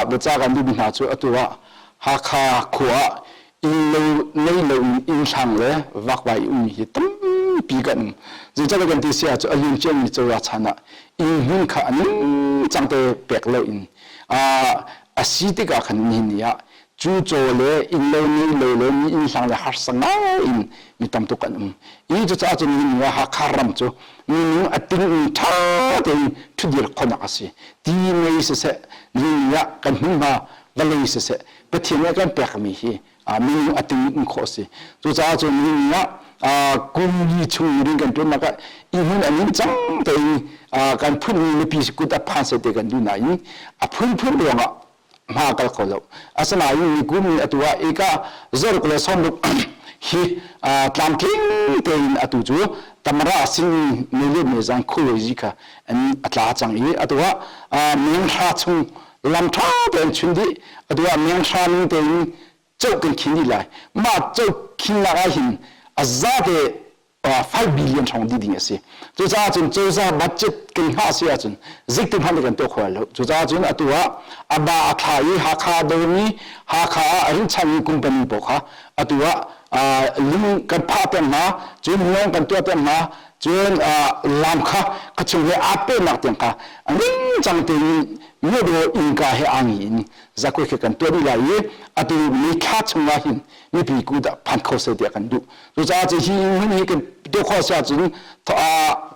Biaca kan duhmi hna cu atu ah Hakha khua ah innlo nei lo in innhlang le vakvai i ummi hi tampi kan um. Zeicahtiah kan ti si ahcun a liam ciami cozah chan ah inn hmun kha a ningcang te pek lo in a si tikah khan nihin ni ah cu caw le innlo nei lo le mi innhlang le harsa ngai in mi tam tuk kan um. I cucaah cun nihin ni ah Hakha ram cu minung a ting in ṭha tein ṭhudir khonak a si. Ti mei siseh, nihin ni ah kan hmunhma vawlei siseh, Pathian nih a kan pekmi hi minung a ting in khawh a si. Cucaah cun nihin ni ah kum li chung rian kan ṭuannak ah i hmun a ningcang tein kan phunmi mipi kut a phan seh ti kan duh nain a phunphun ruangah hma kal kho lo. Asinain nikum in atu ah eka zaruk le sawmruk hi tlamtling tein atu cu tamara sing mele mezang khuwezi kha an a tla cang i atu ah menghra chung lam ṭha tein chun dih atu ah menghra ning tein choh kan khin dih lai. Mah choh khinnak ah hin a zate 5 billion hrawng dih ding a si. Cucaah cun cozah budget kan hngah si ahcun zikti hmanh kan tuah kho lo. Cucaah cun atu ah a ba a thla i Hakha domi Hakha ah rinchangmi company pawl kha atu ah lung kan phah peng hna, cun lawng kan tuah peng hna, cun lam kha kachung he aa pehnak tiang kha ningcang tein myodaw innka he aa ngi in zakwe khi kan tuah dih lai i atu ni thla chung ah hin mipi kut ah phan kho seh tiah kan duh. Cucaah cu hi hmun hi kan tuah khawh si ahcun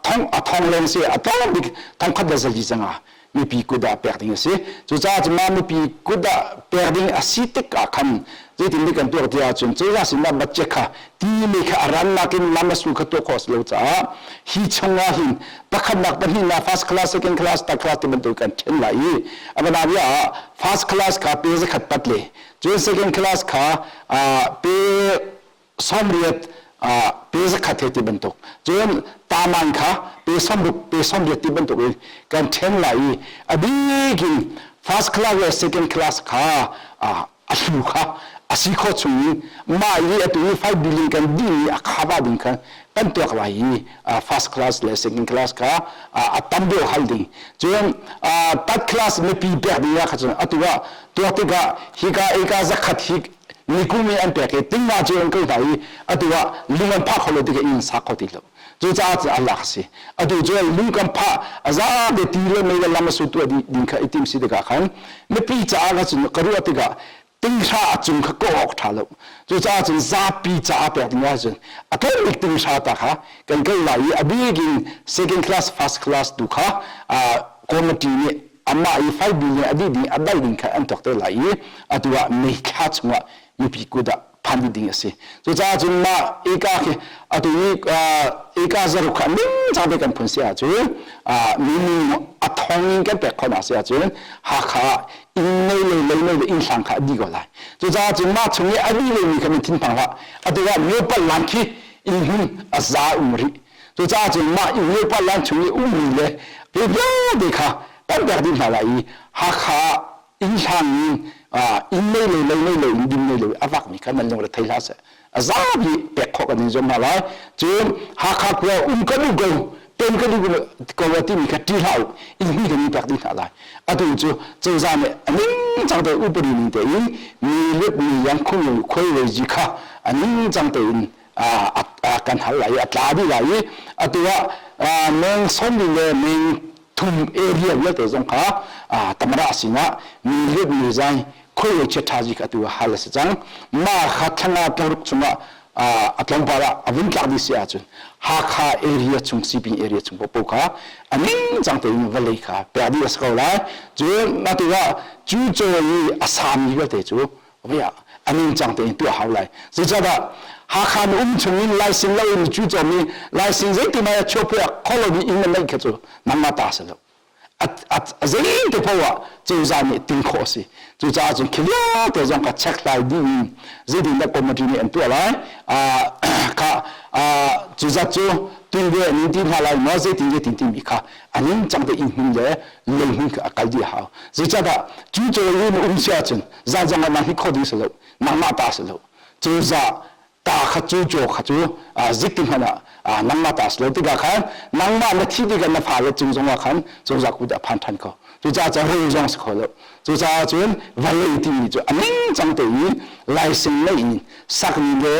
thong a thong leng si a tlawm bik thong khat le zali zanga mipi kut ah pek ding a si. Cucaah cu mah mipi kut ah pek ding a si tik ah khan zeitin nih kan tuak ti ahcun cozah sinah budget kha ti mei kha a rannak in lam a sul kha tuah khawh a si lo caah hi chungah hin pakhatnak pahnihnak first class second class third class ti bantuk kan ṭhen lai i a bianabia ah first class kha pe zakhat pat le cun second class kha pe 80 pe zakhat he ti bantuk cun taman kha pe 60 pe 80 ti bantuk in kan ṭhen lai i a bik in first class le second class kha a hlu kha a si khawh chung in mah i atu i 5 billion kan dih i a khaba ding kha kan tuak lai i first class le second class kha a tam deuh hal ding cun third class mipi pek ding ah kha cun atu ah tuak tikah hika eka zakhat hi nikum i an pek i tingma cu an kal hna i atu ah lung an phah kho lo tikah inn sak kho ti lo cucaah cun a lak si atu cu lung kan phah a za te ti le mei le lam a su tuah dih ding kha i tim si tikah khan mipi caah kha cun ka ruah tikah tinghra a cung kha kawh awk ṭha lo cucaah cun zapi caah pek ding ahcun a tlawm bik tinghra ta kha kan kal lai i a bik in second class first class tu kha committee nih amah i 5 billion a dih ding a dal ding kha an tuak te lai i atu ah May thla chungah mipi kut ah phan dih ding a si. Cucaah cun mah eka khi atu i eka zaruk kha ningcang te kan phun si ahcun minung a thong in kan pek khawh si ahcun Hakha ah inn nei le lei nei le inn hlang kha a dih ko lai. Cucaah cun mah chung i a dih lomi kha nan thinphang hlah. Atu ah myo lan khi inn hmun a za um rih. Cucaah cun mah Europe land chung i ummi le ve vialte kha kan pek dih hna lai i Hakha ah inn hlang in inn nei lo lo nei lo in din nei lo a vakmi kha nan lungre thei hlah seh. A zapi pek khawh kan in zuam hna lai. Cun Hakha khua um kan duh ko pem kan duh ko timi kha ṭih hlah u inn hni kan in pek dih hna lai. Atu cu cozah nih a ningcang te upadi ning tein mi lut mi yang khung khuai wei kha a ningcang tein kan hal lai i a tla dih lai i atu ah meng sawmli le meng thum area vialte zong kha tamara sinah mi lut mi zai khoi chia tha zi kha atu hal a si cang ma kha thlanga tlaruk chungah a tlawmpal ah a vun tlak dih si ahcun Hakha area chung Sipin area chung popo kha a ningcang tein vawlei kha pek dih a si ko lai cun atu ah cu caw i a sami vialte cu via a ningcang tein tuah hau lai zeicahdah Hakha na um chung in laisin lo in cu cawm i laisin zeitin ah chuahpiak kho lo mi inn na neih kha cu nangmah ta si lo a zei te poah ah cozah nih ting khawh a si cucaah cun khi vialte zong kha check hlai dih in zeitin dah committee nih an tuah lai kha cuzat cu tunve an ti hna lai maw zeitin zeitin timi kha a ningcang te inn hmun le lei hmun kha a kal dih a hau zeicahdah cu cawl in um si ahcun zan zong ah nang hi kho ding si lo nangmah ta si lo cozah Ta kha cu caw kha cu zik ti hmanh ah nangmah ta si lo tikah khan nangmah na thi tikah na fale cung zongah khan cozah kut ah phan ṭhan kho. Cucaah cun rul zong si kho lo. Cucaah cun vawlei timi cu a ningcang te i laisen ngei in sakmi le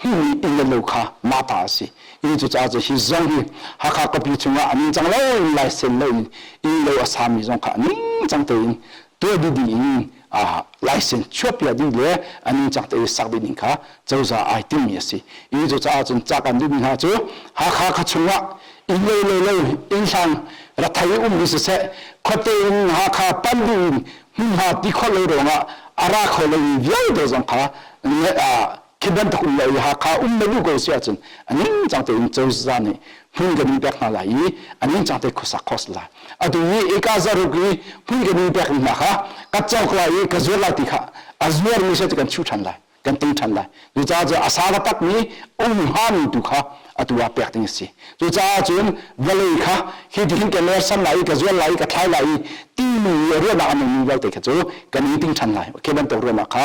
hmuhmi inn le lo kha mah ta a si. I cucaah cun hi zong hi Hakha khuapi chungah a ningcang lo in laisen lo in inn lo a sami zong kha a ningcang tein tuah dih ding in laisen chuahpiak ding le a ningcang te i sak dih ding kha cozah ai timmi a si. I cucaah cun ca kan duhmi hna cu Hakha khua chungah inn lo lo lo inn hlang rathei ummi siseh khuate in Hakha pan ding in hmunhma ti khawh lo ruangah a ra kho lomi vialte zong kha khi bantuk um lo i Hakha um na duh ko si ahcun a ningcang tein cozah nih hmun kan in pek hna lai i a ningcang te khuasak khawh si lai. Atu i eka zaruk i hmun kan in pek hna kha ka cawk lai i ka zuar lai ti kha a zuarmi si kan chuh ṭhan lai kan ting ṭhan lai. Cucaah cun a sa takmi um hngami tu kha atu ah pek ding a si. Cucaah cun vawlei kha hi tihin ka mersan lai i ka zuar lai i ka thlai lai i timi ruahnak a neimi vialte kha cu kan in ting ṭhan lai. Khi bantuk ruahnak kha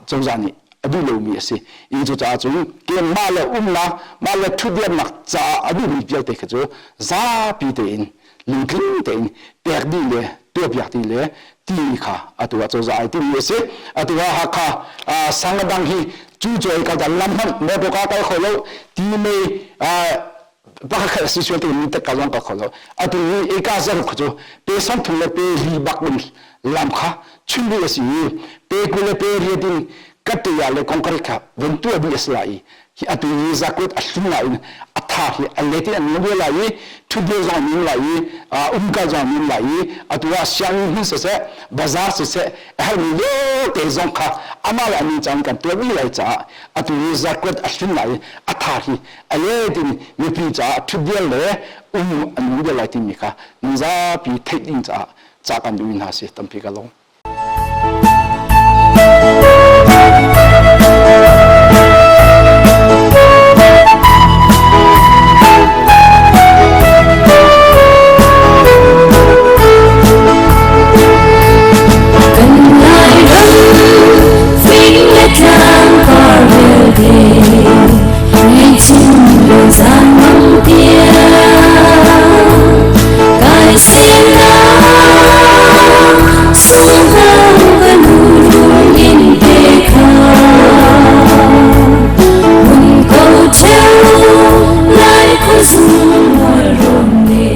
cozah nih a duh lomi a si. I cucaah cun mah le umnak, mah le ṭhutdiamnak caah a duhmi vialte kha cu zapi tein lungtling tein pek dih le tuahpiak dih le timi kha atu ah cozah ai timmi a si. Atu ah Hakha sang dang hi cu cawi kal lam hmanh motor ka kal kho lo ti mei pakhat si sual te mi tak ka zong ka kho lo. Atu hi eka zaruk cu pe 30 le pe li bak in lam kha chim dih a si i pe 20 le pe riat in kataya le kongkar kha von tuah dih a si lai i hi atu hi zakut a hlum lai in a tha hi a let in an nung lai i thutdir zong an nung lai i umkal zong an nung lai i atu ah sianginn hmun siseh bazar siseh a herhmi vialte zong kha amah le amin cang kan tuah dih lai caah atu hi zakut a hlum lai i a tha hi a let in mipi caah thutdir le um an nung deuh lai timi kha nan zapi theih ding caah ca kan duh hna si tampi ka lawm. Kan Lairam fing le tlang par vialte Ngei lo zan mang tiang Kai sinak sungho ka nu rul in te kha Mun ko theu lai khuazung mual rom ne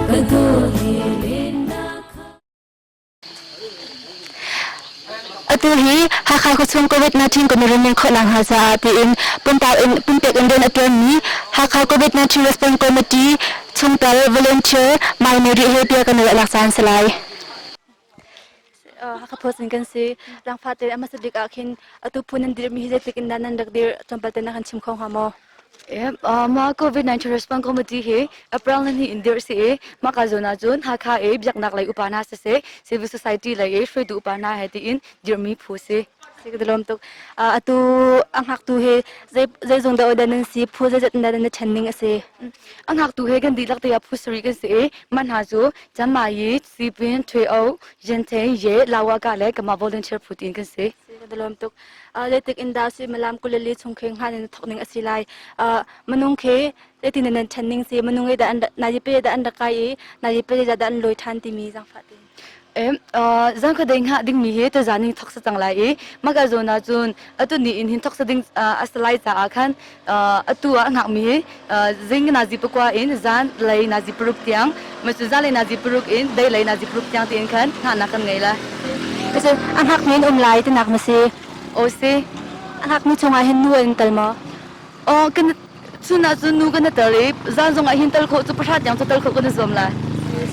ka dawt he len na kha Atu hi Hakha khuachung COVID-19 kan i runven khawhnak hnga caah tiin pumpak in pumpek in rian a ṭuanmi Hakha COVID-19 Response Committee chungtel volunteer Mai Mary he bia kan i ruahnak caan si lai. Hakha Post in kan si. Langfa tein a hmasa bik ah khin atu phu nan dirhmi hi zeitluk in dah nan rak dirh tlawmpal te na kan chim kho hnga maw? Mah COVID-19 Response Committee hi April ni in dirh si i mah ka zawn ahcun Hakha i biaknak lei upa hna siseh, civil society lei i hruaitu upa hna he tiin dirhmi phu si. Si ka lawm tuk. Atu a hngaktu hi zei zeizung dah dah nan si, phu zeizat dah nan ṭhen ning a si? A hngaktu he kan dihlak te ah phu sarih kan si i mah hna cu Camayi, Sipin, Ṭhweo, Yente, Ye, Lawaka le Kama volunteer phu tiin kan si. Si ka lawm tuk. Zeitik in dah suimilam 24 chung khi hngan in thawk ning a si lai? Minung khi zeitin nan ṭhen ning si? Minung i dah an na pe dah an rak kai i na pe dah an lawi ṭhan timi zaangfah tein. Zan khuadei hngah dingmi hi tuzaan in thawk sa cang lai i maka zawn ah cun atu ni in hin thawk sa ding a si lai caah khan atu ah hngakmi hi zing nazi pakua in zan lei nazi paruk tiang macu zan lei nazi paruk in dei lei nazi paruk tiang tiin khan hngahnak kan ngei lai. Cun a hngakmi in um lai tinak ma si? Aw si. A hngakmi chungah hin nu an tel maw? Aw kan chun ah cun nu kan tel i zan zong ah hin tel khawh cu pahra tiang cu tel khawh kan i zuam lai.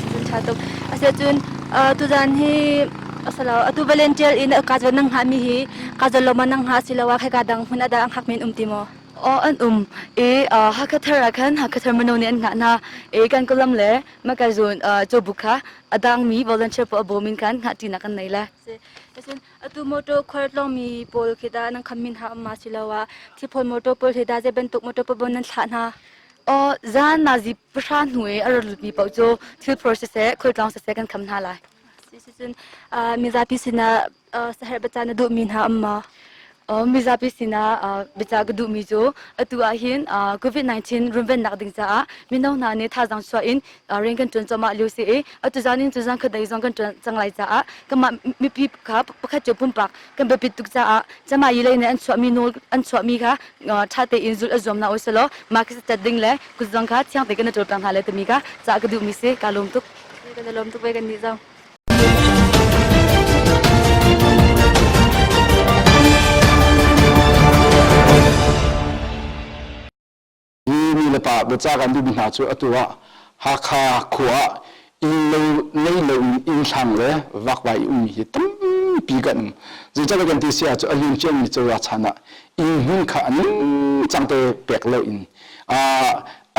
Si ṭha tuk. Asicun tuzan hi asalo atu volunteer in ka zawn nang hngah mi hi ka zawn lo ma nang hngah siloah kheka dang hmun ah dah an hngak mi an um ti maw? Aw an um i Hakha Thar ah khan Hakha Thar mino nih an hngah hna i kan kalam le makazun cawbuk kha a dangmi volunteer pawl a bawm in khan hngah ṭinak kan nei le. Cun atu motor khualtlawng mi pawl khi dah nan kham min hna um ma siloah thilphawl motor pawl hi dah zei bantuk motor pawl nan thlah hna? Aw zan nazi pahra hnu i a ra lutmi paoh cu thilphor siseh khualtlawng siseh kan kham hna lai. Cun mizapi sinah saherh biaca na duhmi hna um maw? Mizapi sinah biacah ka duhmi cu atu ahhin COVID-19 runvennak ding caah mino hna nih thazaang chuah in rian kan ṭuan cuahmah lio si i atu zan in cu zan khat dei zong kan ṭuan cang lai caah kanmah mipi kha pakhat cio pumpak kan biapit tuk caah camah yi lei nih an chuahmi nawl an chuahmi kha ṭha tein zulh a zuam hna u selaw mah khi cat ding le kutzang kha thiang tein kan i ṭawl peng hna lai timi kha cah ka duhmi si kaa lawm tuk. Kan i lawm tuk ve kan nih zong. Hi mi le pa biaca kan duhmi hna cu atu ah Hakha khua ah inn lo nei lo in inn hlang le vakvai i ummi hi tampi kan um. Zeicahtiah kan ti si ahcun a lian ciami cozah chan ah inn hmun kha a ningcang te pek lo in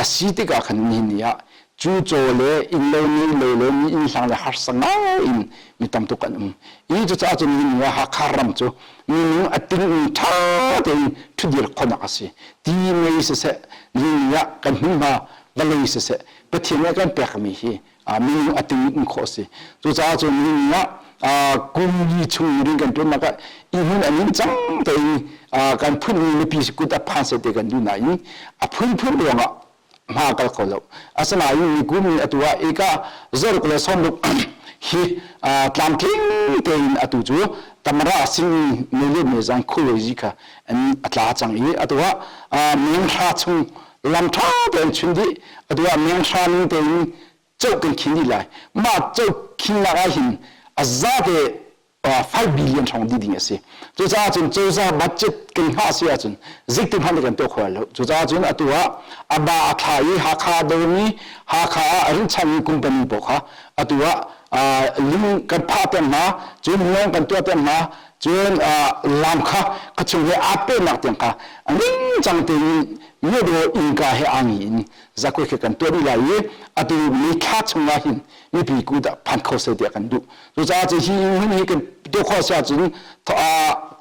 a si tikah khan nihin ni ah cu caw le inn lo nei lo le mi inn hlang le harsa ngai in mi tam tuk an um. I cucaah cun nihin ni ah Hakha ram cu minung a ting in ṭha tein ṭhudir khonak a si. Ti mei siseh, nihin ni ah kan hmunhma vawlei siseh, Pathian nih a kan pekmi hi minung a ting in khawh a si. Cucaah cun nihin ni ah kum li chung rian kan ṭuannak ah i hmun a ning cang tein kan phunmi mipi kut a phan seh ti kan duh nain a phunphun ruangah hma kal kho lo. Asinain mikum nih atu ah eka zaruk le sawmruk hi tlamtling tein atu cu tamara sing mele me zang khulozi kha an a tla cang i atu ah meng hra chung lam tha tein chun dih atu ah meng hra ning tein choh kan khin dih lai mah choh khinnak ah hin a zate 5 billion hrawng dih ding a si. Cucaah cun cozah budget kan hngah si ahcun zeitin hmanh kan tuah kho lai lo. Cucaah cun atu ah a ba a thla i Hakha domi Hakha ah a rinchangmi company pawl kha atu ah ling kan phah ter hna, cun lawng kan tuah ter hna, cun lam kha ka chung he aa pehnak tiang kha a ningcang tein myodaw innka he aa ngi in zakwe khi kan tuah dih lai i atu May thla chungah hin mipi kut ah phan kho seh tiah kan duh. Cucaah cu hi hmun hi kan tuah khawh si ahcun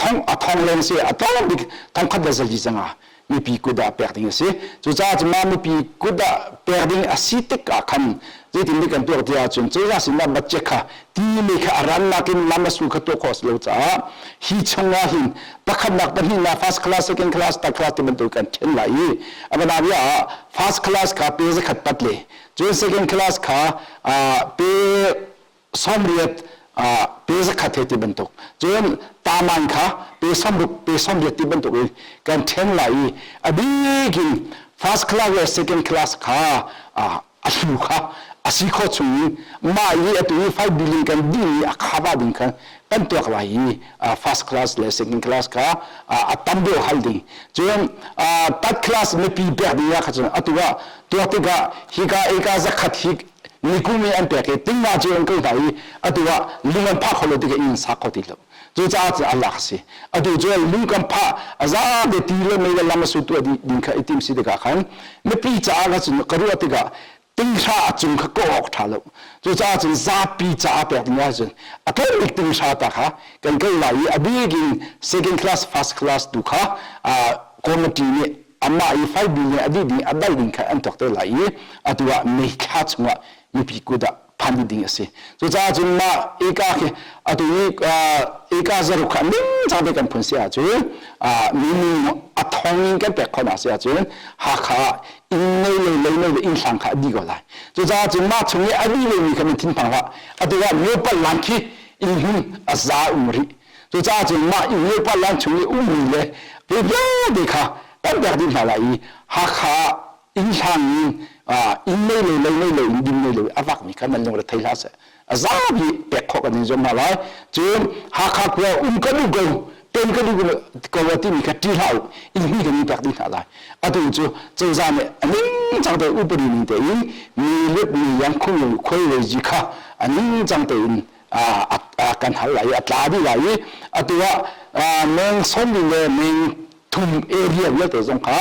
thong a thong leng si a tlawm bik thong khat le zali zanga mipi kut ah pek ding a si. Cucaah cu mah mipi kut ah pek ding a si tik ah khan zeitin dik kan tuak ti ahcun cozah sinah budget kha ti le kha a rannak in lam a sul kha tuah khawh a si lo caah hi chungah hin pakhatnak pahnihnak first class second class third class ti bantuk kan then lai i a bia ah first class kha pe zakhat pat le cun second class kha pe 80 pe zakhat he ti bantuk cun taman kha pe 60 pe 80 ti bantuk in kan then lai i a bik in first class le second class kha a hlu kha a si kho chung in mah i atu i 5 billion kan dih mi a khaba ding khan kan tuak lai i first class le second class kha a tam deuh hal ding cun third class mipi pek ding ah kha cun atu ah tuak tikah hika eka zakhat hi nikum i an pek i tingma cu an kal hna i atu ah lung an phah kho lo tikah inn an sa kho ti lo cucaah cun a lak a si atu cu lung kan phah a za te ti le mei le lam a su tuah dih ding kha i tim si tikah khan mipi caah kha cun ka ruah tikah tinghra a cung kha kawh awk ṭha lo cucaah cun zapi caah pek ding ahcun a tlawm bik tinghra ta kha kan kal lai i a bik in second class first class tu kha committee nih amah i 5 billion a dih ding a dal ding kha an tuak te lai i atu ah May thla chungah mipi kut ah phan dih ding a si. Cucaah cun mah eka khi atu i eka zaruk kha ningcang te kan phun si ahcun minung a thong in kan pek khawhnak si ahcun Hakha ah inn nei le lei nei le inn hlang kha a dih ko lai. Cucaah cun mah chung i a dih lomi kha nan thinphang hlah. Atu ah myo lan khi inn hmun a za um rih. Cucaah cun mah Europe land chung i ummi le ve vialte kha kan pek dih hna lai i Hakha ah inn hlang in inn nei lo lei nei lo in din nei lo a vakmi kha nan lungre thei hlah seh. A zapi pek khawh kan in zuam hna lai. Cun Hakha khua um kan duh ko pen kan duh ko timi kha ṭih hlah u inn hni kan in pek dih hna lai. Atu cu cozah nih a ningcang te upadi ning tein mi lut mi yang khung khuai lei ji kha a ningcang tein a kan hal lai i a tla dih lai i atu ah meng sawmli le meng thum area vialte zong kha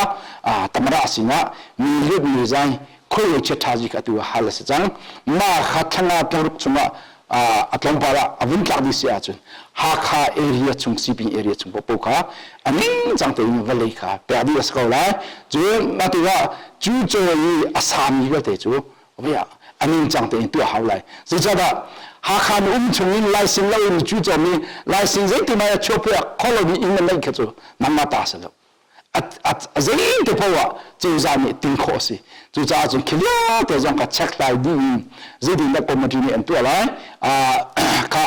tamara sinah mi lut mi zai khoi chia tha zi kha atu hal a si cang ma kha thlanga tlaruk chungah a tlawmpal ah a vun tlak dih si ahcun Hakha area chung Sipin area chung popo kha a ningcang tein vawlei kha pek dih a si ko lai cun atu ah cu caw i a sami vialte cu a ningcang tein tuah hau lai. Zeicahdah? Hakha na um chung in laisin lo in cu cawm i laisin zeiti mai a chuahpiak kho lomi inn na neih kha cu nangmah ta si lo. A zeite paoh ah cozah nih ting khawh a si. Cucaah cun khi vialte zong kha check hlai dih in zeitindah committee nih an tuah lai kha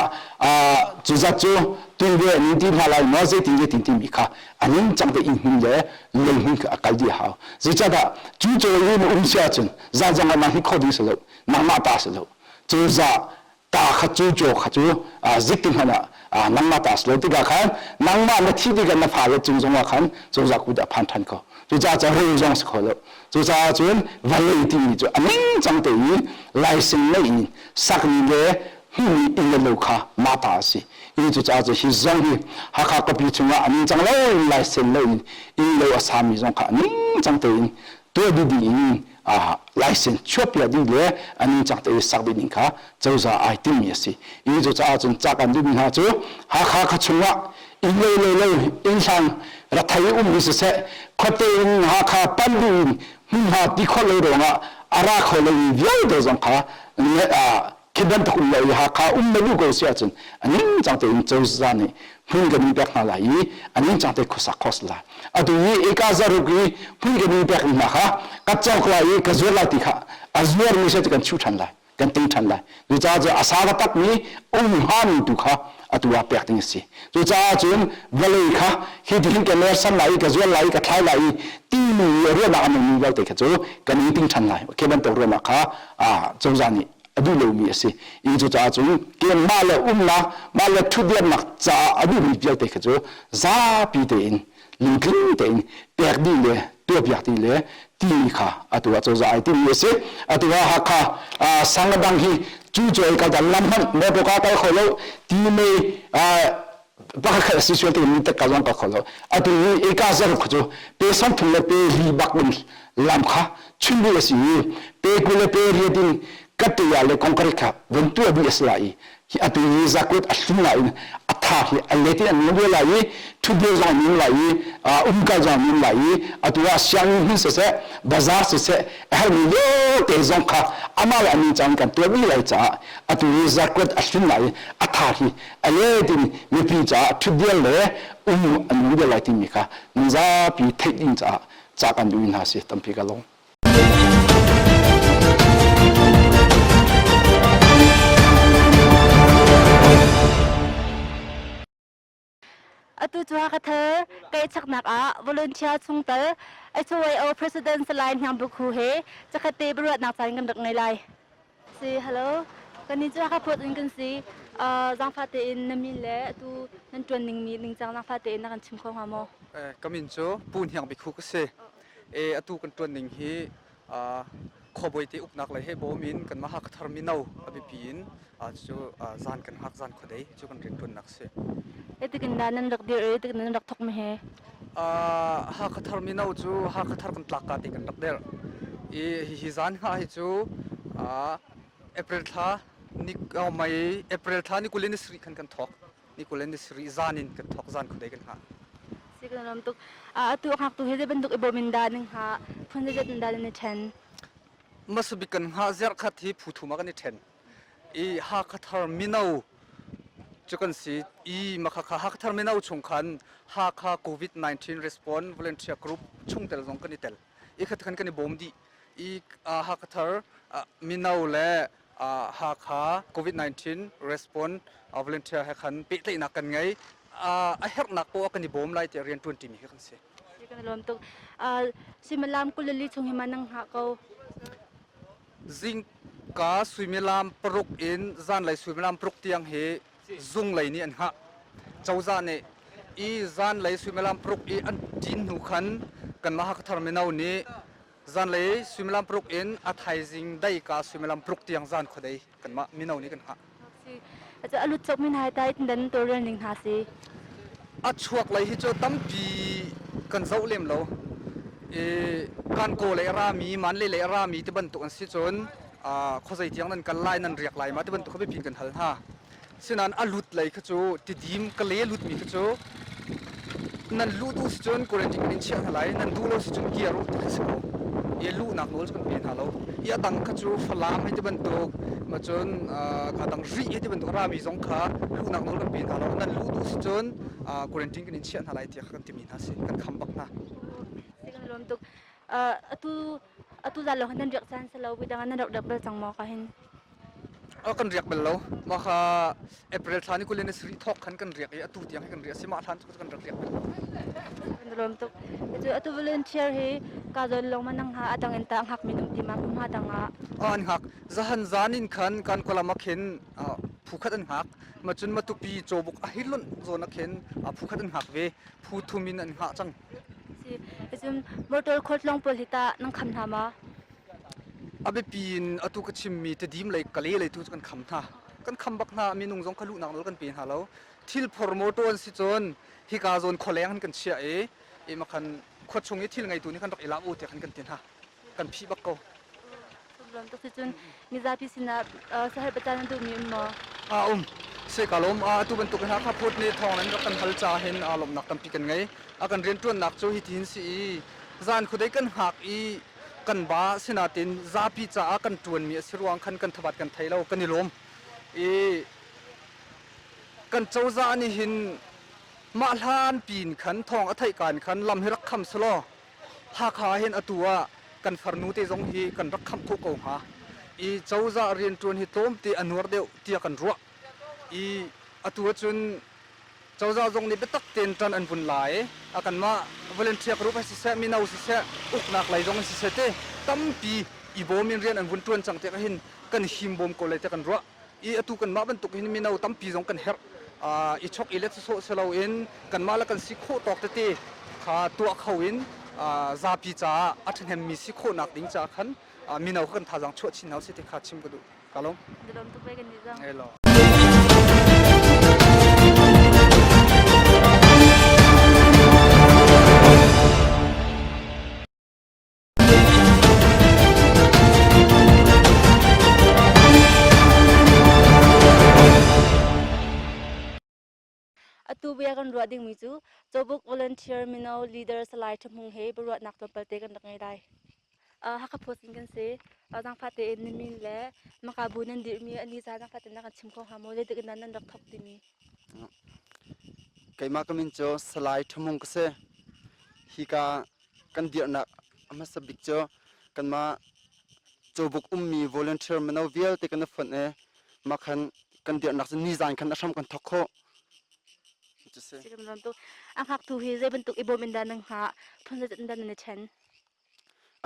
cu zat cu tunve an in ti hna lai maw zeitin zeitin timi kha a ningcang te inn hmun le lei hmun kha a kal dih a hau. Zeicahdah cu cawi i na um si ahcun zan zong ah nang hi kho ding si lo nangmah ta si lo. Cozah ta kha cu caw kha cu zik ti hmanh ah nangmah ta si lo tikah khan nangmah na thih tikah na fale cung zongah khan cozah kut ah phan ṭhan ko. Cucaah cu rul zong si kho lo. Cucaah cun vawlei timi cu a ningcang te i laising ngei in sakmi le hmuhmi inn le lo kha mah ta a si. I cucaah cu hi zong hi Hakha khuapi chungah a ningcang lo in laisen lo in inn lo a sami zong kha a ningcang tein tuah dih ding in laisen chuahpiak ding le a ningcang te i sak dih ding kha cozah ai timmi a si. I cucaah cun ca kan duhmi hna cu Hakha khua chungah inn lo lo lo inn hlang rathei ummi siseh khuate in Hakha pan duh in hmunhma ti khawh lo ruangah a ra kho lomi vialte zong kha khi bantuk um lo i Hakha um na duh ko si ahcun a ningcang tein cozah nih hmun kan in pek hna lai i a ningcang te khuasak khawh si lai. Atu i eka zaruk i hmun kan in pek hna kha ka cawk lai i ka zuar lai ti kha a zuarmi si kan chuh ṭhan lai kan ting ṭhan lai. Cucaah cu a sa taktak mi um hngami tu kha atu ah pek ding a si. Cucaah cun vawlei kha hi tihin ka mersan lai i ka zuar lai i ka thlai lai i timi ruahnak a ngeimi vialte kha cu kan in ting ṭhan lai. Khi bantuk ruahnak kha cozah nih a duh lomi a si. I cucaah cun mah le umnak, mah le ṭhutdirnak caah a duhmi vialte kha cu zapi tein lungtling tein pek dih le tuahpiak dih le timi kha atu ah cozah ai timmi a si. Atu ah Hakha sang dang hi cu cawi kal dan lam hmanh motor ka kal kho lo ti mei pakhat khat a si sual te mi tak ka zong ka kho lo. Atu hi eka zaruk kha cu pe 30 le pe li bak in lam kha chun dih a si i pe 20 le pe riat in kataya le concrete kha von tuah dih a si lai i hi atu hi zakut a hlum lai in a tha hi a let in an nung lai i thutdir zong an nung lai i umkal zong an nung lai i atu ah sianginn hmun siseh bazaar siseh a herhmi vialte zong kha amah le a ningcang kan tuah dih lai caah atu hi zakut a hlum lai i a tha hi a let in mipi caah thutdir le um an nung deuh lai timi kha nan zapi theih ding caah ca kan duh hna si tampi ka lawm. Atu cu Hakha kai chaknak ah volunteer chungtel HOAO President Salai Hniang Buk Hu he cakhat te biaruahnak caan kan rak ngei lai. Si, hello. Kan nih cu Hakha Port in kan si. Zaangfah tein na min le atu nan ṭuan ningmi ningcang zaangfah tein na kan chim kho hnga maw? Ka min cu Pu Hniang Bik Hu ka si. Atu kan ṭuan ning hi khuabawi te uknak lei he bawm in kanmah Hakha Thar mino a biapi in cu zan kan hngak zan khuadei cu kan rianṭuannak a si. Zeitik in dah nan rak dir i zeitik in nan rak thawk mi hi? Hakha Thar mino cu Hakha Thar kan tlak ka te kan rak dirh. I hihi zan hngah hi cu April thla ni May April thla ni 20 ni sarih khan kan thawk. Ni 20 ni sarih zan in kan thawk zan khuadei kan hngah. Si kan lawm tuk. Atu a hngaktu hi zei bantuk i bawm in dah nan hngah? Phun zeizat in dah nan i ṭhen? Hmasabik kan hngah zarh khat hi phu thum ah kan i ṭhen. I Hakha Thar mino cu kan si i makhakha Hakha Thar mino chung khan Hakha COVID-19 Response Volunteer Group chungtel zong kan i tel. I khat khan kan i bawm dih. I Hakha Thar mino le Hakha COVID-19 Response Volunteer he khan pehtlaihnak kan ngei. A herhnak poah kan i bawm lai tiah rian ṭuanṭimi hi kan si. Kan i lawm tuk. Suimilam 22 chung hi ma nang hngah ko. Zingka suimilam 6 in zanlei suimilam 6 tiang hi zung lei nih an hngah. Cozah nih i zanlei suimilam 6 i an ṭin hnu khan kanmah Hakha Thar mino nih zanlei suimilam 6 in a thaizing deika suimilam 6 tiang zan khuadei kanmah mino nih kan hngah. A lut cawk min hai tai dan tawlrel ning hna si. A chuak lei hi cu tampi kan zoh lem lo. I kan kaw lei a rami, man lei lei a rami ti bantuk an si cun khuazei tiang nan kal lai, nan riak lai ma ti bantuk kha biapi in kan hal hna. Sinain a lut lei kha cu tidim ka le lut mi kha cu. Nan luh duh si cun quarantine kan in chiah hna lai, nan duh lo si cun kir u ti kha si ko. I luhnak nawl cu kan pe hna lo. I a dang kha cu Falam hei ti bantuk, ma cun kha dang Rih hei ti bantuk a rami zong kha luhnak nawl kan pe hna lo. Nan luh duh si cun quarantine kan in chiah hna lai tiah kha kan timi hna si. Kan kham bak hna. Si kan lawm tuk. Atu atu zan lawng hin nan riak caan si lo, dang nan rak riak bal cang maw ka hin? Kan riak bal lo. Mah kha April thla ni 27 thawk khan kan riak i atu tiang hi kan riak si mah hlan cu kan rak riak bal lo. Kan lawm tuk. Cu atu volunteer hi ka zawn lawng ma nang ha adang in ta hngak min um ti ma kum ha dang ah. An hngak. Zahan zan in khan kan kolam ah khin phu khat an hngak. Ma cun matupi cawbuk a hi lonh zawn ah khin phu khat an hngak ve. Phu thum in an hngah cang. Si. Cun motor khualtlawng pawl hi ta nang kham hna ma? A biapi in atu ka chimmi Tedim lei Kale lei tu cu kan kham hna. Kan kham bak hna. Minung zong kha luhnak nawl kan pe hna lo. Thil phor motor an si cun hika zawn khualeng han kan chiah i i makhan khua chung i thil ngeitu nih khan rak i lak u tiah khan kan ti hna. Kan phih bak ko. Lawm tuk si cun mizapi sinah sahal pacan na duhmi um maw? A um. Se ka lawm. Atu bantuk in Hakha Phut nih thawng nan rak kan hal ca hin lawmhnak tampi kan ngei. A kan rianṭuannak cu hi ti hin si i zan khudei kan hngak i kan ba sinatin zapi caah kan ṭuanmi a si ruang khan kan thabat kan thei lo kan i lawm i kan cozah nih hin mah hlan pin khan thawng a theih kaan khan lam hi rak kham selaw Hakha hin atu ah kan farnu te zong hi kan rak khamh khawh ko hnga i cozah rianṭuan hi tlawmte a nuar deuh tiah kan ruah i atu ahcun Cozah zong nih biatak tein ṭan an vun la i a kanmah volunteer group ah siseh, mino siseh, uknak lei zong in siseh ti tampi i bawm in rian an vun ṭuan cang tikah hin kan himbawm ko lai tiah kan ruah. I atu kanmah bantuk hin mino tampi zong kan herh. I chok i let sawsawh si loin kanmah le kan si khawh tawk tete kha tuah kho in zapi caah a ṭhahnemmi si khawhnak ding caah khan mino kha kan thazaang chuah chin hna usih ti kha chim ka duh. Ka lawm. Lawm tuk ve kan nih zong. Hello. Atu bia kan ruah dingmi cu Cawbuk Volunteer Mino Leader Salai Tha Hmung he biaruahnak tlawmpal te kan rak ngei lai. Hakha Post in kan si. Zaangfah tein na min le maka bu nan dirhmi a ni caan zaangfah tein na kan chim kho hnga maw? Zeitik in dah nan rak thawk timi? Keimah ka min cu Salai Tha Hmung ka si. Hika kan dirhnak a hmasa bik cu kanmah Cawbuk ummi volunteer mino vialte kan i fonh i mah khan kan dirhnak cu nizan khan a hram kan thawk khawh. Cu si. A ngaktu hi zei bantuk i bawm in dah nan hngah? Phun zeizat in dah nan i ṭhen?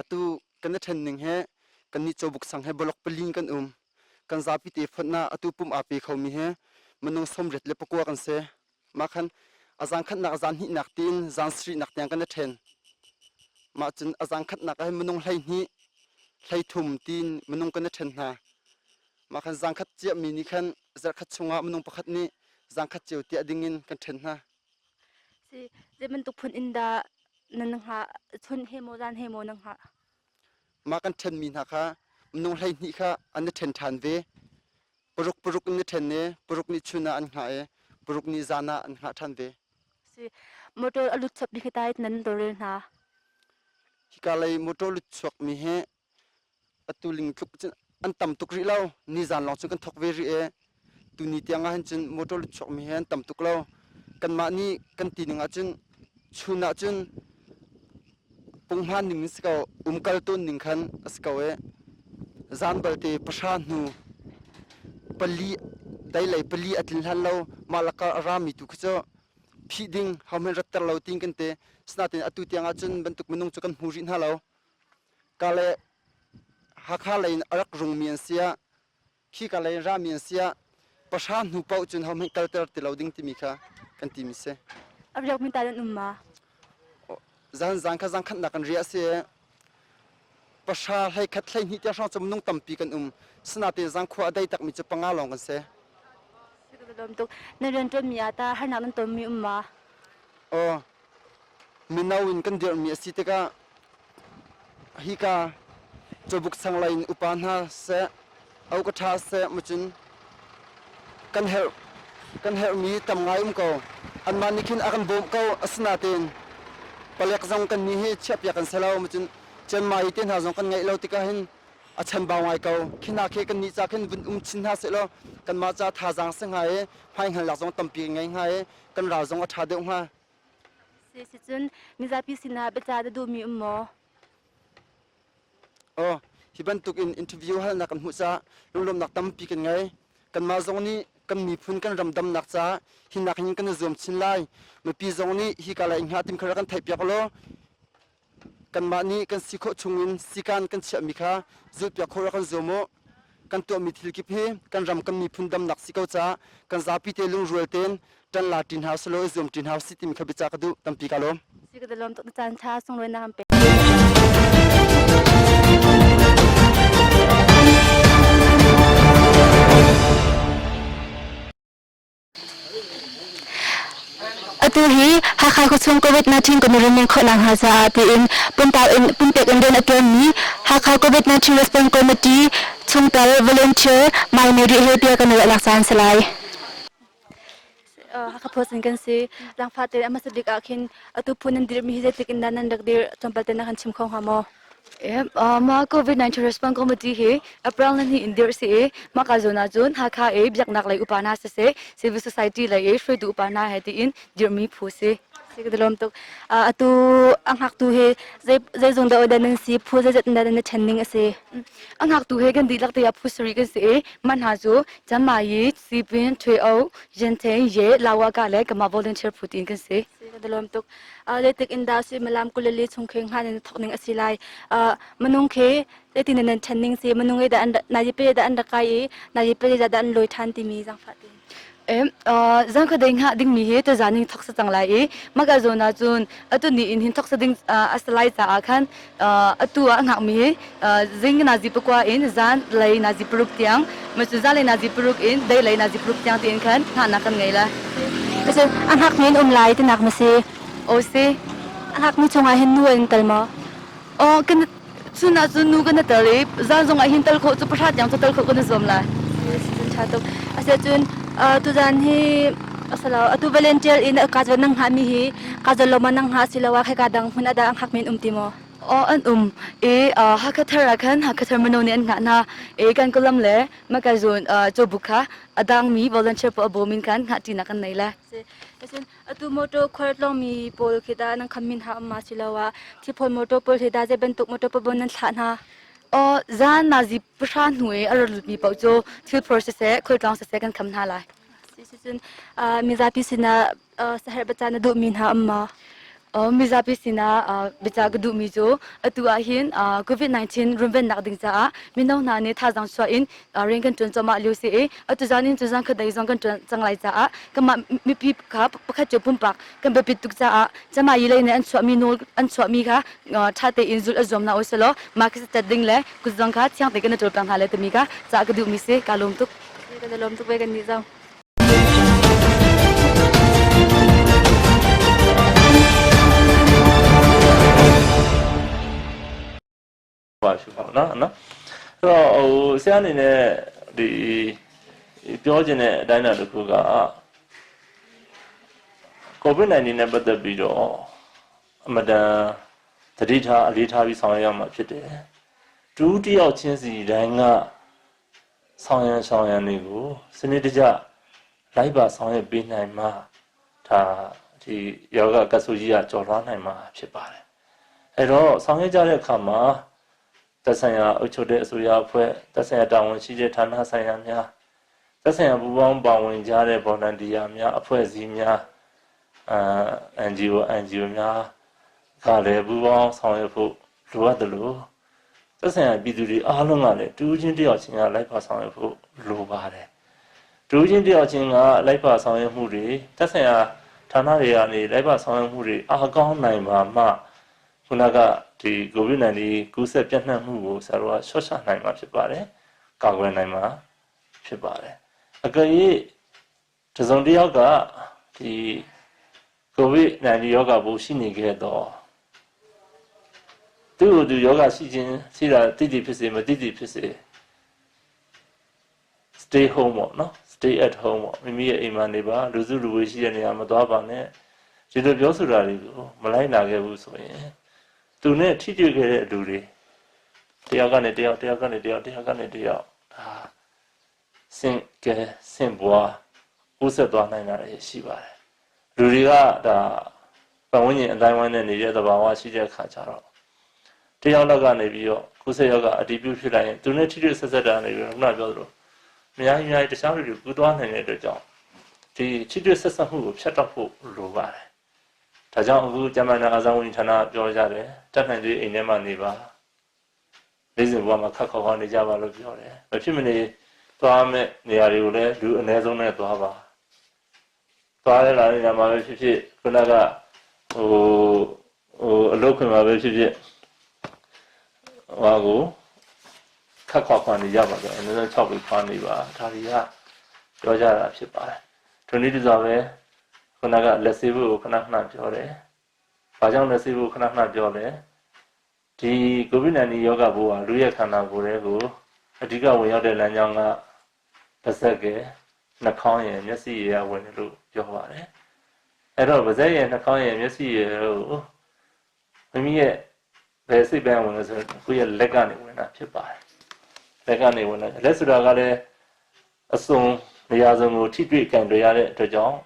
Atu kan i ṭhen ning he kannih cawbuk sang he blok pali kan um. Kan zapi te fonh ah atu pum aa pe khomi he minung 89 kan si. Mah khan a zan khatnak zan hnihnak tiin zan sarihnak tiang kan i ṭhen. Mah cun a zan khatnak ah hin minung 12 13 tiin minung kan i ṭhen hna. Mah khan zangkhat ciahmi nih khan zarhkhat chungah minung pakhat nih zangkhat cio tiah dingin kan ṭhen hna. Si, zei bantuk phun in dah nan hngah? Chun he maw zan he maw nan hngah? Mah kan ṭhenmi hna kha minung 12 kha an i ṭhen ṭhan ve. Paruk paruk in i ṭhen i paruk nih chun ah an hngah i paruk nih zan ah an hngah ṭhan ve. Si, motor a lut chapmi khi tai nan tawlrel hna. Hika lei motor lut chuakmi hi atu ling tluk cun an tam tuk rih lo nizan lawng cun kan thawk ve rih i tuni tiang ah hin cun motor lut chuakmi hi an tam tuk lo kanmah nih kan ti ning ahcun chun ahcun punghman ning in si ko umkal tawn ning khan a si ko i zan balte pahra hnu pali deilei pali a tlin hlan lo mah lakah a rami tu khi cu phih ding hohmanh ratter lo tin kan ti sinain atu tiang ahcun bantuk minung cu kan hmu rih hna lo Ka le Hakha lei in a rak rungmi an si ah, khika lei in rami an si ah, pahra hnu paoh cun hohmanh kalter ti lo ding timi kha kan timi si. A riakmi ta nan um ma? Zan zan kha zan khatnak kan riah si. Pahra 11 12 tiang hrawng cu minung tampi kan um. Sinain zan khua a dei takmi cu panga lawng kan si. Lawm tuk. Na rianṭuanmi ah ta harnak nan tonmi um ma? Aw, mino in kan dirhmi a si tikah hika cawbuk sang lei in upa hna seh, au ka ṭha seh macun kan herh kan herhmi tam ngai um ko. Anmah nih khin a kan bawmh ko. Asinain palek zong kan nih hi chiahpiak kan si lo. Cun Chiangmai te hna zong kan ngeih lo tikah hin a chanbau ngai ko. Khi hna khi kannih ca khin vun um chin hna sehlaw kanmah ca thazaang si hnga i hmaihngalnak zong tampi kan ngei hnga i kan ral zong a ṭha deuh hnga. Si cun mizapi sinah biaca na duhmi um maw? Aw, hi bantuk in interview halnak kan hmuh caah lunglawmhnak tampi kan ngei. Kanmah zong nih kan miphun kan ram damnak caah hinak hin kan i zuam chin lai. Mipi zong nih hi ka lei hnga tim kha rak kan theihpiak law kanmah nih kan si khawh chungin sikan kan chiahmi kha zulhpiak khawh rak kan zuam u. Kan tuahmi thil kip hi kan ram kan miphun damnak si ko caah kan zapi te lungrual tein ṭan la ṭi hna usih law i zuam ṭi hna usih timi kha biacah ka duh. Tampi ka lawm. Si ka lawm tuk na caan ṭha sunglawi na kan pek. Atu hi Hakha khuachung COVID-19 kan i runven khawhnak hnga caah tiin pumpak in pumpek in rian a ṭuanmi Hakha COVID-19 Response Committee chungtel volunteer Mai Mary he bia kan i ruahnak caan si lai. Hakha Post in kan si. Langfa tein a hmasa bik ah khin atu phun nan dirhmi hi zeitluk in dah nan rak dirh tlawmpal te na kan chim kho hnga maw? Mah COVID-19 Response Committee hi April ni hnih in dirh si i mah ka zawn ahcun Hakha i biaknak lei upa hna siseh, civil society lei i hruaitu upa hna he tiin dirhmi phu si. Si ka lawm tuk. Atu a hngaktu hi zei zeizung dah dah nan si, phu zeizat dah nan ṭhen ning a si? A hngaktu hi kan dihlak te ah phu sarih kan si i mah hna cu Camayi, Sipin, Ṭhweo, Yenteng, Ye, Lawaka le Kama volunteer phu tiin kan si. Si ka lawm tuk. Zeitik in dah suimilam 24 chung khi hngan in thawk ning a si lai? Minung khi zeitin in nan ṭhen ning si? Minung i dah an nazi dah an rak kai i nazi dah an lawi ṭhan timi zaangfah tein. Zan khuadei hngah dingmi hi tuzaan hin thawk sa cang lai i maka zawn ah cun atu ni in hin thawk sa ding a si lai caah khan atu ah hngakmi hi zing nazi pakua in zan lei nazi paruk tiang macu zan lei nazi paruk in dei lei nazi paruk tiang tiin khan hngahnak kan ngei lai. Cun a hngakmi in um lai tinak ma si? O si. A hngakmi chungah hin nu an tel maw? Oh, kan chun ah cun nu kan tel i zan zong ah hin tel khawh cu pahra tiang cu tel khawh kan i zuam lai. Cun ṭha tuk. Asicun tuzan hi asalo atu volunteer in ka zawn nang hngah mi hi ka zawn lo ma nang hngah siloah kheka dang hmun ada ang hak men um ti maw? Oh, an um. I Hakha Thar ah khan Hakha Thar mino nih an hngah hna. I kan kulam le makazun cawbuk kha a dangmi volunteer pawl a bawm in khan hngah ṭinak kan nei lai. Cun atu motor khualtlawngmi pawl khi dah nan kham min ha um ma siloah thilphawl motor pawl hi dah zei bantuk motor pawl nan thlah hna? Oh, zan nazi pahra hnu i a ra lutmi paoh cu thilphor siseh, khualtlawng siseh kan kham hna lai. Cun mizapi sinah saherh biaca na duhmi hna um maw? Mizapi sinah biaca ka duhmi cu atu ah hin COVID-19 runvennak ding caah mino hna nih thazaang chuah in rian kan ṭuan cuahmah lio si i atu zan in cu zan khat dei zong kan ṭuan cang lai caah kanmah mipi kha pakhat cio pumpak kan biapit tuk caah cama yi lei nih an chuahmi nawl an chuahmi kha ṭha tein zulh a zuam hna usih law mah khi tet ding le kut zong kha thiang tein kan i ṭawl peng hna lai timi kha ca ka duhmi si kaa lawm tuk. Kan i lawm tuk ve kan nih zong. ပါရှိပါနော်နော်ဆိုတော့ဟိုဆရာအနေနဲ့ဒီပြောချင်တဲ့အတိုင်းအတာတစ်ခုက COVID-19 နဲ့ပတ်သက်ပြီးတော့အမတန်သတိထားအလေးထားပြီးဆောင်ရွက်ရမှာဖြစ်တယ်။တူတယောက်ချင်းစီတိုင်းကဆောင်ရန်ဆောင်ရန်တွေကိုစနစ်တကျလိုက်ပါဆောင်ရွက်ပေးနိုင်မှဒါဒီယောဂကဆူကြီးကကြော်လွှားနိုင်မှာဖြစ်ပါတယ်။အဲတော့ဆောင်ရွက်ကြတဲ့အခါမှာသက်ဆိုင်ရာအုပ်ချုပ်တဲ့အစိုးရအဖွဲ့သက်ဆိုင်ရာတာဝန်ရှိတဲ့ဌာနဆိုင်ရာများသက်ဆိုင်ရာပူးပေါင်းပါဝင်ကြတဲ့ volunteer များအဖွဲ့အစည်းများအာ NGO NGO များကလည်းပူးပေါင်းဆောင်ရွက်ဖို့လိုအပ်တယ်လို့သက်ဆိုင်ရာပြည်သူတွေအားလုံးကလည်းတူးချင်းတယောက်ချင်းကလိုက်ပါဆောင်ရွက်ဖို့လိုပါတယ်တူးချင်းတယောက်ချင်းကလိုက်ပါဆောင်ရွက်မှုတွေသက်ဆိုင်ရာဌာနတွေကနေလိုက်ပါဆောင်ရွက်မှုတွေအားကောင်းနိုင်ပါမှခုနကဒီ COVID-19 ကူးစက်ပြန့်နှံ့မှုကိုဆရာတို့ကလျှော့ချနိုင်မှာဖြစ်ပါတယ်။ကာကွယ်နိုင်မှာဖြစ်ပါတယ်။အကယ်၍တစုံတစ်ယောက်ကဒီ COVID-19 ရောဂါပိုးရှိနေခဲ့တော့သူ့ကိုသူရောဂါရှိခြင်းရှိတာတိတိဖြစ်စေမတိတိဖြစ်စေ stay home ပေါ့နော်။ Stay at home ပေါ့မိမိရဲ့အိမ်မှာနေပါလူစုလူဝေးရှိတဲ့နေရာမသွားပါနဲ့ဒီလိုပြောဆိုတာတွေကိုမလိုက်နာခဲ့ဘူးဆိုရင်သူနဲ့ထိတွေ့ခဲ့တဲ့လူတွေတယောက်ကနေတယောက်တယောက်ကနေတယောက်တယောက်ကနေတယောက်ဒါစင်ကဲစင်ပွားကူးဆက်သွားနိုင်တာရှိပါတယ်လူတွေကဒါပတ်ဝန်းကျင်အတိုင်းဝိုင်းနဲ့နေတဲ့သဘာဝရှိတဲ့အခါကျတော့တယောက်လောက်ကနေပြီးတော့ကုသယောကအတီးပြုဖြစ်လိုက်ရင်သူနဲ့ထိတွေ့ဆက်ဆက်တာနေပြီးတော့ခုနပြောသလိုအများကြီးအများကြီးတခြားလူတွေကူးသွားနိုင်တဲ့အတွက်ကြောင့်ဒီထိတွေ့ဆက်ဆက်မှုကိုဖြတ်တောက်ဖို့လိုပါတယ်။ဒါကြောင့်အခုကျမနာအာဇာဝန်ဌာနပြောကြတယ်တတ်နိုင်သေးအိမ်ထဲမှာနေပါနေ့စဉ်ဘဝမှာခက်ခေါက်ခေါက်နေကြပါလို့ပြောတယ်။မဖြစ်မနေသွားမဲ့နေရာတွေကိုလည်းလူအ ਨੇ ဆုံးနဲ့သွားပါ။သွားရလာတဲ့နေရာမှာပဲဖြစ်ဖြစ်ခုနကဟိုဟိုအလုပ်ခွင်မှာပဲဖြစ်ဖြစ်ဟိုကိုခက်ခွာခွာနေကြပါတော့အနည်းဆုံး6ပေခွာနေပါဒါတွေကပြောကြတာဖြစ်ပါတယ်။ထိုနည်းတူစွာပဲခုနကလက်ဆေးဖို့ကိုခဏခဏပြောတယ်။ဘာကြောင့်လက်ဆေးဖို့ခဏခဏပြောလဲ။ဒီ COVID-19 ရောဂါပိုးဟာလူရဲ့ခန္ဓာကိုယ်ထဲကိုအဓိကဝင်ရောက်တဲ့လမ်းကြောင်းကပါးစပ်ကနှာခေါင်းရယ်မျက်စိရယ်ဝင်တယ်လို့ပြောပါတယ်။အဲ့တော့ပါးစပ်ရယ်နှာခေါင်းရယ်မျက်စိရယ်ကိုမိမိရဲ့ဘယ်စိတ်ပိုင်းဝင်လဲဆိုတော့ကိုယ့်ရဲ့လက်ကနေဝင်တာဖြစ်ပါတယ်။လက်ကနေဝင်တာလက်ဆိုတာကလည်းအစုံနေရာစုံကိုထိတွေ့ကံတွေ့ရတဲ့အတွက်ကြောင့်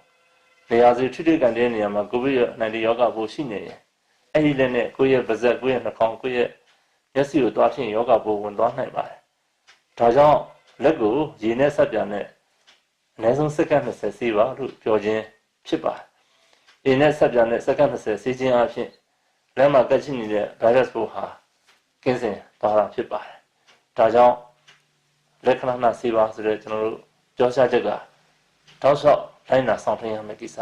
နေရာစုထိတွေ့ကံတဲ့နေရာမှာကိုဗစ် -19 ရောဂါပိုးရှိနေရင်အဲ့ဒီလက်နဲ့ကိုယ့်ရဲ့ပါးစပ်ကိုယ့်ရဲ့နှာခေါင်းကိုယ့်ရဲ့မျက်စိကိုသွားထင်ရောဂါပိုးဝင်သွားနိုင်ပါတယ်။ဒါကြောင့်လက်ကိုရေနဲ့ဆက်ပြန်နဲ့အနည်းဆုံးစက္ကန့်20ဆေးပါလို့ပြောခြင်းဖြစ်ပါတယ်။ရေနဲ့ဆက်ပြန်နဲ့စက္ကန့်20ဆေးခြင်းအပြင်လက်မှာကပ်ရှိနေတဲ့ virus ပိုးဟာကင်းစင်သွားတာဖြစ်ပါတယ်။ဒါကြောင့်လက္ခဏာဆေးပါဆိုတဲ့ကျွန်တော်တို့ပြောချချက်ကတောက်လျှောက်လိုက်နာဆောင်ထိန်ရမယ့်ကိစ္စ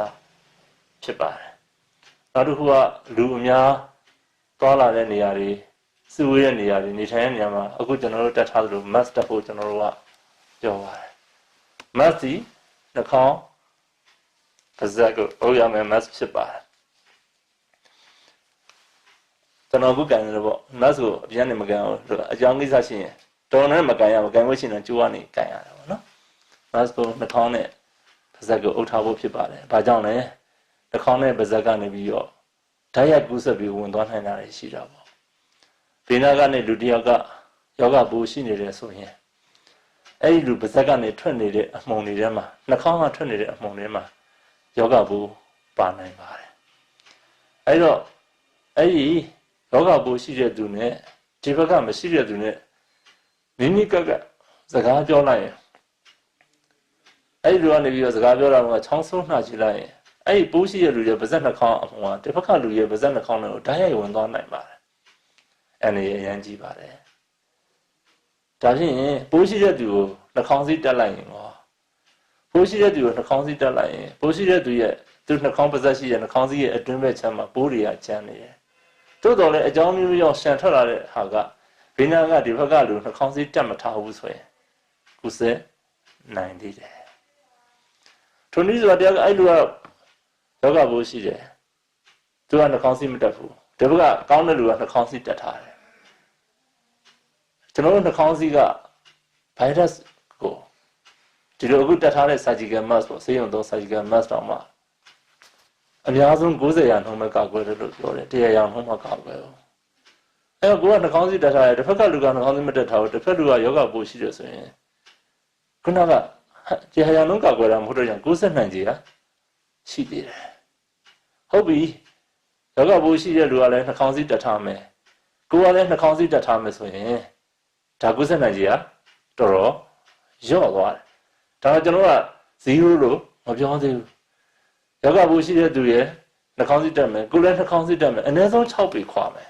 ဖြစ်ပါတယ်။နောက်တစ်ခုကလူအများသွားလာတဲ့နေရာတွေစုဝေးတဲ့နေရာတွေနေထိုင်တဲ့နေရာမှာအခုကျွန်တော်တို့တက်ထားသလို mask တက်ဖို့ကျွန်တော်တို့ကပြောပါတယ်။ mask ဒီနှာခေါင်းပါးစပ်ကိုအုပ်ရမယ် mask ဖြစ်ပါတယ်။ကျွန်တော်ခုကန်နေတော့ပေါ့ mask ကိုအပြန်နေမကန်အောင်အကြောင်းကိစ္စရှိရင်တော်နဲ့မကန်ရမကန်လို့ရှိရင်ကျိုးကနေကန်ရတာပေါ့နော်။ mask ကိုနှာခေါင်းနဲ့ပါးစပ်ကိုအုပ်ထားဖို့ဖြစ်ပါတယ်။ဘာကြောင့်လဲနှာခေါင်းနဲ့ပါးစပ်ကနေပြီးတော့ဓာတ်ရိုက်ကူးစက်ပြီးဝင်သွားနိုင်တာရှိတာပေါ့။ဘေးနားကနေလူတစ်ယောက်ကယောဂပိုးရှိနေတယ်ဆိုရင်အဲ့ဒီလူပါးစပ်ကနေထွက်နေတဲ့အမှုန်တွေထဲမှာနှာခေါင်းကထွက်နေတဲ့အမှုန်တွေမှာယောဂပိုးပါနိုင်ပါတယ်။အဲ့တော့အဲ့ဒီယောဂပိုးရှိတဲ့သူနဲ့ဒီဘက်ကမရှိတဲ့သူနဲ့မိမိကကစကားပြောလိုက်ရင်အဲ့ဒီလူကနေပြီးတော့စကားပြောတာကချောင်းဆုံးနှာချလိုက်ရင်အဲ့ဒီပိုးရှိတဲ့လူရဲ့ပါးစပ်နှာခေါင်းအမှုကတစ်ဖက်ကလူရဲ့ပါးစပ်နှာခေါင်းတွေကိုဓာတ်ရိုက်ဝင်သွားနိုင်ပါတယ်။အဲ့ဒီအရန်ကြီးပါတယ်။ဒါဖြင့်ပိုးရှိတဲ့သူကိုနှာခေါင်းစည်းတက်လိုက်ရင်ရောပိုးရှိတဲ့သူကိုနှာခေါင်းစည်းတက်လိုက်ရင်ပိုးရှိတဲ့သူရဲ့သူနှာခေါင်းပါးစပ်ရှိတဲ့နှာခေါင်းစည်းရဲ့အတွင်းဘက်ခြမ်းမှာပိုးတွေကကျန်နေတယ်။သို့တော်လည်းအကြောင်းမျိုးမျိုးရှန်ထွက်လာတဲ့ဟာကဘေးနားကဒီဘက်ကလူနှာခေါင်းစည်းတက်မထားဘူးဆိုရင်ကုစက်နိုင်သေးတယ်။ထိုနည်းဆိုတာတရားကအဲ့လူကယောဂဘိုးရှိတယ်။သူကနှာခေါင်းစည်းမတက်ဘူး။ဒီဘက်ကကောင်းတဲ့လူကနှာခေါင်းစည်းတက်ထားတယ်။ကျွန်တော်တို့နှာခေါင်းစည်းက virus ကိုဒီလိုအခုတက်ထားတဲ့ surgical mask ပေါ့ဆေးရုံသုံး surgical mask တောင်မှအများဆုံး90ရာနှုန်းပဲကာကွယ်တယ်လို့ပြောတယ်100ရာနှုန်းမှကာကွယ်ဘူးအဲ့တော့ကိုကနှာခေါင်းစည်းတက်ထားတယ်တစ်ဖက်ကလူကနှာခေါင်းစည်းမတက်ထားဘူးတစ်ဖက်လူကယောဂပိုးရှိတယ်ဆိုရင်ခုနက100ရာနှုန်းကာကွယ်တာမဟုတ်တော့ရင်90နိုင်ကြီးဟာရှိသေးတယ်ဟုတ်ပြီယောဂပိုးရှိတဲ့လူကလည်းနှာခေါင်းစည်းတက်ထားမယ်ကိုကလည်းနှာခေါင်းစည်းတက်ထားမယ်ဆိုရင်ဒါ90နိုင်ကြီးဟာတော်တော်ညော့သွားတယ်ဒါတော့ကျွန်တော်က0လို့မပြောသေးဘူးယောဂဘူးရှိတဲ့သူရဲ့နှာခေါင်းစည်းတက်မယ်ကိုလည်းနှာခေါင်းစည်းတက်မယ်အနည်းဆုံး6ပေခွာမယ်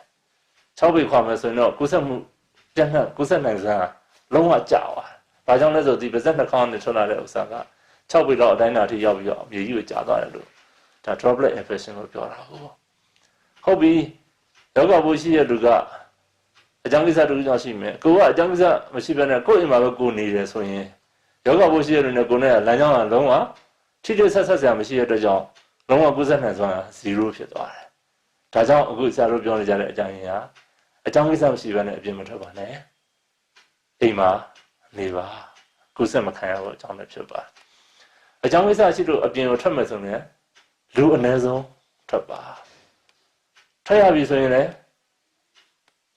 6ပေခွာမယ်ဆိုရင်တော့ကုသမှုပြန့်နှံ့ကုသနိုင်စွမ်းလုံးဝကျသွားတယ်။ဘာကြောင့်လဲဆိုဒီပါဇက်နှာခေါင်းနဲ့ထွက်လာတဲ့ဥစ္စာက6ပေလောက်အတိုင်းအတာထိရောက်ပြီးတော့မြေကြီးကိုကျသွားတယ်လို့ဒါ droplet infection လို့ပြောတာဟုတ်ဟုတ်ပြီယောဂဘူးရှိတဲ့လူကအကြောင်းကိစ္စတူကြောင့်ရှိမယ်ကိုကအကြောင်းကိစ္စမရှိဘဲနဲ့ကိုယ့်အိမ်မှာပဲကိုနေတယ်ဆိုရင်ယောဂဘိုးရှိတဲ့လူနဲ့ကိုနဲ့ကလမ်းကြောင်းကလုံးဝထိတွေ့ဆက်ဆက်စရာမရှိတဲ့အတွက်ကြောင့်လုံးဝကုသနိုင်စွမ်း0ဖြစ်သွားတယ်။ဒါကြောင့်အခုဆရာတို့ပြောနေကြတဲ့အကြောင်းရင်းကအကြောင်းကိစ္စမရှိဘဲနဲ့အပြင်မထွက်ပါနဲ့။အိမ်မှာနေပါကုသမခံရဖို့အကြောင်းလည်းဖြစ်ပါတယ်။ အကြောင်းကိစ္စရှိလို့အပြင်ကိုထွက်မယ်ဆိုရင်လူအနည်းဆုံးထွက်ပါထွက်ရပြီဆိုရင်လည်း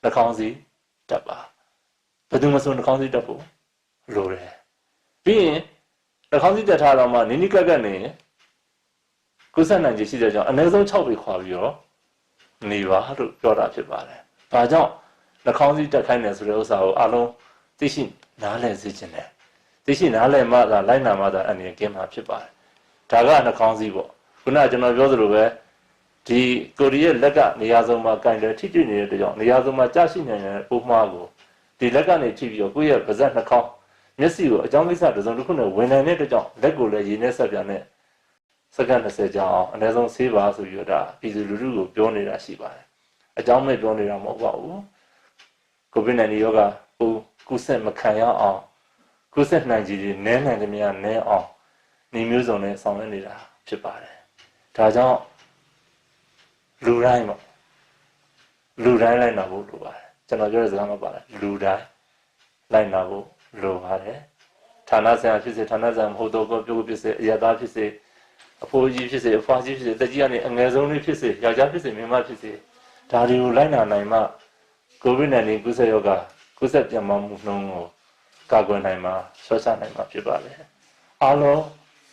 နှာခေါင်းစည်းတပ်ပါဘယ်သူမှဆိုနှာခေါင်းစည်းတပ်ဖို့လိုတယ်ပြီးရင်နှာခေါင်းစည်းတပ်ထားတော့မှနီးနီးကပ်ကပ်နေရင်ကုသနိုင်ခြေရှိတဲ့ကြောင့်အနည်းဆုံး6ပေခွာပြီးတော့နေပါလို့ပြောတာဖြစ်ပါတယ်။ဒါကြောင့်နှာခေါင်းစည်းတက်ခိုင်းတယ်ဆိုတဲ့ဥစ္စာကိုအလုံးသိရှိနားလည်စေချင်တယ်။သိရှိနားလည်မှသာလိုက်နာမှသာအနေနဲ့ကင်းမှာဖြစ်ပါတယ်။ဒါကနှာခေါင်းစည်းပေါ့။ခုနကကျွန်တော်ပြောသလိုပဲဒီကိုရီးယားလက်ကနေရာစုံမှာကင်တယ်ထိတွေ့နေတဲ့ကြောင့်နေရာစုံမှာကြာရှိနေတဲ့ပုံမှားကိုဒီလက်ကနေထိပြီးတော့ကိုယ့်ရဲ့ပါးစပ်နှာခေါင်းမျက်စိကိုအကြောင်းကိစ္စတစ်စုံတစ်ခုနဲ့ဝင်နိုင်တဲ့အတွက်ကြောင့်လက်ကိုလည်းရေနဲ့ဆက်ပြန်နဲ့စက္ကန့်20ကြာအောင်အနည်းဆုံးဆေးပါဆိုပြီးတော့ဒါပြည်သူလူထုကိုပြောနေတာရှိပါတယ်။အကြောင်းမဲ့ပြောနေတာမဟုတ်ပါဘူး။ COVID-19 ရောဂါပိုကူးစက်မခံရအောင်ကူးစက်နိုင်ခြေတွေနည်းနိုင်သမျှနည်းအောင်နေမျိုးစုံနဲ့ဆောင်ရွက်နေတာဖြစ်ပါတယ်။ဒါကြောင့်လူတိုင်းပေါ့လူတိုင်းလိုက်နာဖို့လိုပါတယ်။ကျွန်တော်ပြောတဲ့စကားမပါလားလူတိုင်းလိုက်နာဖို့လိုပါတယ်။ဌာနဆိုင်ရာဖြစ်စေဌာနဆိုင်ရာမဟုတ်တော့ပြောဖြစ်စေအရသာဖြစ်စေအဖိုးကြီးဖြစ်စေအဖွားကြီးဖြစ်စေတက်ကြီးကနေအငယ်ဆုံးလေးဖြစ်စေယောက်ျားဖြစ်စေမိန်းမဖြစ်စေဒါတွေကိုလိုက်နာနိုင်မှ COVID-19 ကူးစက်ရောဂါကူးစက်ပြန့်ပွားမှုနှုန်းကိုကာကွယ်နိုင်မှာဆွဲဆနိုင်မှာဖြစ်ပါတယ်။အားလုံး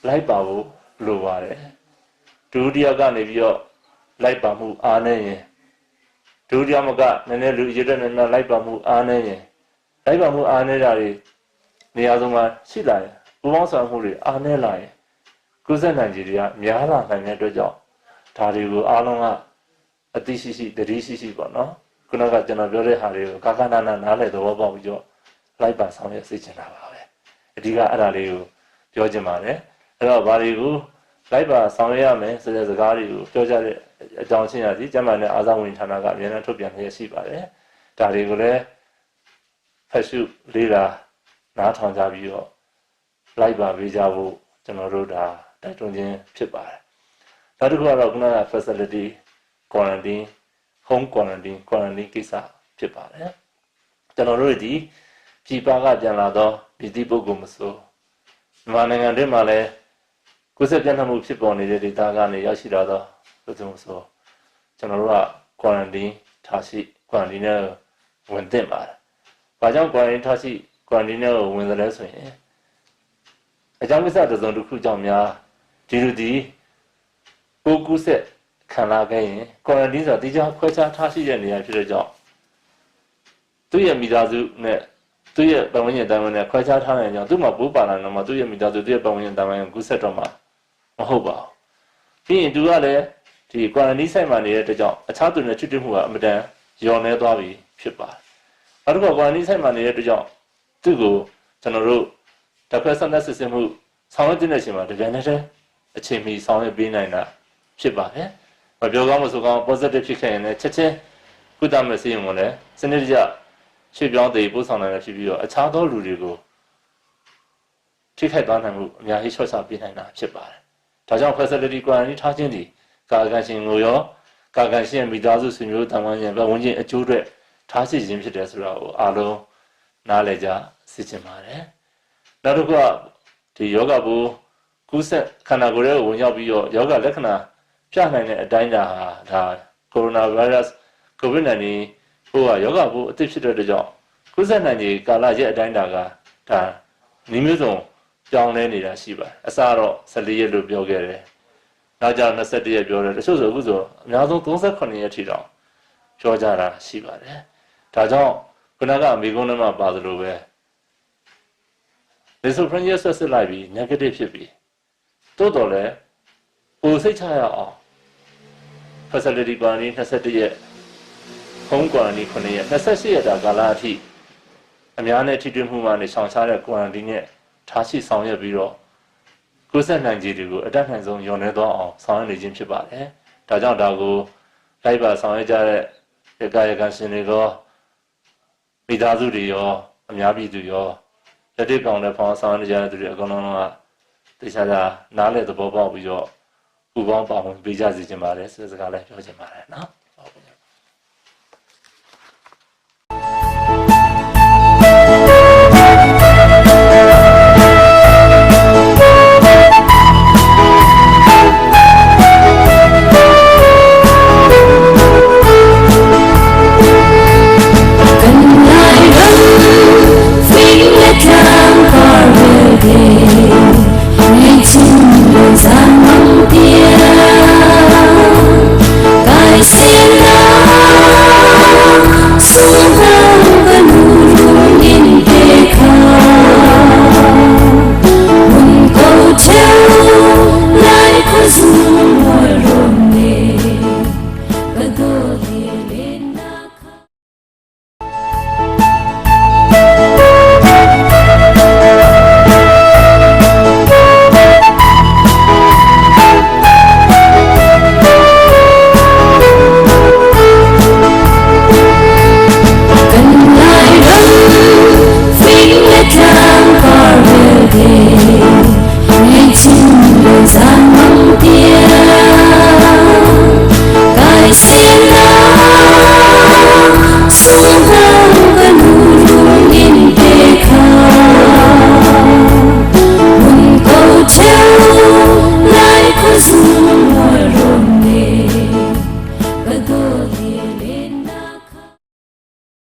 လိုက်ပါဖို့လိုပါတယ်။ဒုတိယကနေပြီးတော့လိုက်ပါမှုအားနေရင်ဒုတိယမကနည်းနည်းလူရတဲ့နည်းနည်းလိုက်ပါမှုအားနေရင်လိုက်ပါမှုအားနေတာတွေနေရာစုံမှာရှိလာရင်ပူပေါင်းဆောင်မှုတွေအားနေလာရင်ကုသနိုင်ခြေတွေကများလာနိုင်တဲ့အတွက်ကြောင့်ဒါတွေကိုအားလုံးကအသိရှိရှိတတိရှိရှိပေါ့နော်ခုနကကျွန်တော်ပြောတဲ့ဟာတွေကိုကာကနာနာနားလည်သဘောပေါက်ပြီးတော့လိုက်ပါဆောင်ရွက်စေချင်တာပါပဲအဓိကအဲ့ဒါလေးကိုပြောချင်ပါတယ်အဲ့တော့ဘာတွေကိုလိုက်ပါဆောင်ရွက်ရမယ်ဆိုတဲ့စကားတွေကိုပြောကြတဲ့အကြောင်းချင်းရစီကျမနဲ့အာဇာဝင်ဌာနကအများနဲ့ထုတ်ပြန်ရရှိပါတယ်ဒါတွေကိုလည်းဖတ်ရှုလေးလာနားထောင်ကြပြီးတော့လိုက်ပါပေးကြဖို့ကျွန်တော်တို့ဒါတိုက်တွန်းခြင်းဖြစ်ပါတယ်နောက်တစ်ခုကတော့ခုနက facility quarantine home quarantine quarantine ကိစ္စဖြစ်ပါတယ်ကျွန်တော်တို့ဒီပြည်ပကပြန်လာတော့ပြည်တိပုဂ္ဂိုလ်မဆိုမြန်မာနိုင်ငံတွင်းမှာလည်းကုသပြန့်နှံ့မှုဖြစ်ပေါ်နေတဲ့ဒေသကနေရောက်ရှိလာတော့ဘယ်သူမဆိုကျွန်တော်တို့က quarantine ထားရှိ quarantine နဲ့ဝင်သင့်ပါတယ်။ဘာကြောင့် quarantine ထားရှိ quarantine နဲ့ဝင်သလဲဆိုရင်အကြောင်းကိစ္စတစ်စုံတစ်ခုကြောင့်များဒီလူဒီပိုးကူးစက်ခံလာခဲ့ရင် quarantine ဆိုတာတိကျခွဲခြားထားရှိတဲ့နေရာဖြစ်တဲ့ကြောင့်သူ့ရဲ့မိသားစုနဲ့သူ့ရဲ့ပတ်ဝန်းကျင်တာဝန်နဲ့ခွဲခြားထားနိုင်ကြောင်းသူ့မှာပိုးပါလာတော့မှသူ့ရဲ့မိသားစုသူ့ရဲ့ပတ်ဝန်းကျင်တာဝန်ကိုကူးစက်တော့မှာမဟုတ်ပါဘူး။ပြီးရင်သူကလည်းဒီ quarantine ဆိုင်မှာနေတဲ့အတွက်ကြောင့်အခြားသူနဲ့ချွတ်တွေ့မှုကအမတန်လျော်နေသွားပြီဖြစ်ပါတယ်။နောက်တစ်ခု quarantine ဆိုင်မှာနေတဲ့အတွက်ကြောင့်သူ့ကိုကျွန်တော်တို့ဓာတ်ခွဲစမ်းသပ်စစ်ဆေးမှုဆောင်ရွက်တဲ့အချိန်မှာတကယ်နဲ့တည်းအချိန်မီဆောင်ရွက်ပေးနိုင်တာဖြစ်ပါတယ်။မပြောကောင်းမဆိုကောင်း positive ဖြစ်ခဲ့ရင်လည်းချက်ချင်းကုသမဲ့ဆေးရုံကိုလည်းစနစ်တကျရွှေ့ပြောင်းတည်ပို့ဆောင်နိုင်တာဖြစ်ပြီးတော့အခြားသောလူတွေကိုထိခိုက်သွားနိုင်မှုအများကြီးလျှော့ချပေးနိုင်တာဖြစ်ပါတယ်။ဒါကြောင့် facility quarantine ထားခြင်းဒီကာကံရှင်ကိုရောကာကံရှင်မိသားစုဆွေမျိုးတန်ဝန်းကျင်ပတ်ဝန်းကျင်အကျိုးတွေထားရှိခြင်းဖြစ်တယ်ဆိုတော့အားလုံးနားလည်ကြသိချင်ပါတယ်။နောက်တစ်ခုကဒီယောဂဘူကူးစက်ခန္ဓာကိုယ်ရဲ့ဝင်ရောက်ပြီးတော့ယောဂလက္ခဏာပြနိုင်တဲ့အတိုင်းဒါဟာဒါကိုရိုနာဗိုင်းရပ်စ် COVID-19 ဟိုကယောဂဘူအသစ်ဖြစ်တဲ့အတွက်ကြောင့်ကုသနိုင်ခြေကာလရဲ့အတိုင်းဒါကဒါနည်းမျိုးစုံပြောင်းလဲနေတာရှိပါတယ်အစတော့14ရက်လို့ပြောခဲ့တယ်နောက်ကျ21ရက်ပြောတယ်တချို့ဆိုအခုဆိုအများဆုံး38ရက်ထိတောင်ပြောကြတာရှိပါတယ်ဒါကြောင့်ခုနကအမိကုန်းထဲမှာပါသလိုပဲ nasopharyngeal ဆက်စစ်လိုက်ပြီး negative ဖြစ်ပြီတိုးတော်လည်းပိုစိတ်ချရအောင် facility quarantine 21ရက် home quarantine 9ရက်28ရက်တာကာလအထိအများနဲ့ထိတွေ့မှုမှနေဆောင်ရှားတဲ့ quarantine နဲ့ထားရှိဆောင်ရွက်ပြီးတော့ကုသနိုင်ခြေတွေကိုအတက်နိုင်ဆုံးညှော်နှဲသွားအောင်ဆောင်ရွက်နေခြင်းဖြစ်ပါတယ်။ဒါကြောင့်ဒါကိုလိုက်ပါဆောင်ရွက်ကြတဲ့ကာယကံရှင်တွေရောမိသားစုတွေရောအများပြည်သူရောလက်တွေ့ကောင်တဲ့ဖောင်းဆောင်ရွက်နေကြတဲ့သူတွေအကုန်လုံးကတေချာချာနားလည်သဘောပေါက်ပြီးတော့ပူပေါင်းပါဝင်ပေးကြစီခြင်းပါတယ်ဆိုတဲ့စကားလည်းပြောချင်ပါတယ်နော်။